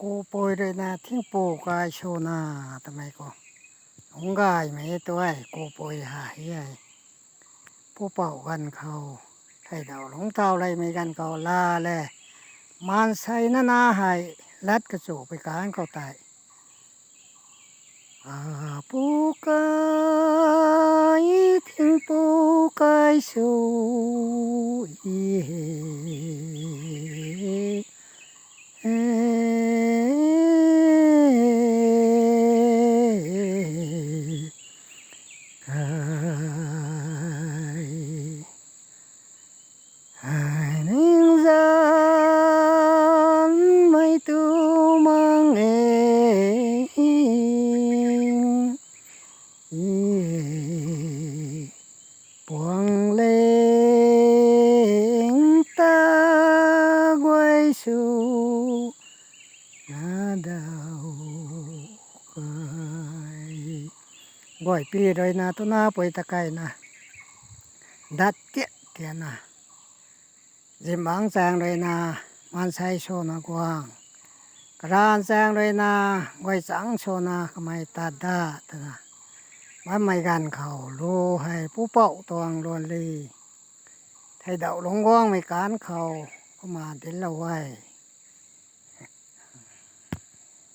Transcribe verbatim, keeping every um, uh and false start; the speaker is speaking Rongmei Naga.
Kupui ruina thingpu kai swna twmei khou lungc gaymei tu e, kupui ha hi e. Pupouc ganv khou theidauh lungc tau leymei ganv khou la le, maansei nana hei lat kachu pui kan khou tei, a, pu kai, thingpu kai sw, i he, e, kai, ai ning zanmei tu mang e, i, puang ling ta guay sw na dau kai. Guaypi ruina twna pui ta kaina dat tiat tiana, zimbangc chaeng ruina maansei swna guang, karan chaeng ruina guay changc swna kamei tat da twna bammei ganv khou lu hei pupouc tuang luanli theidauh lungc guangmei kan khou kumna dinclou e.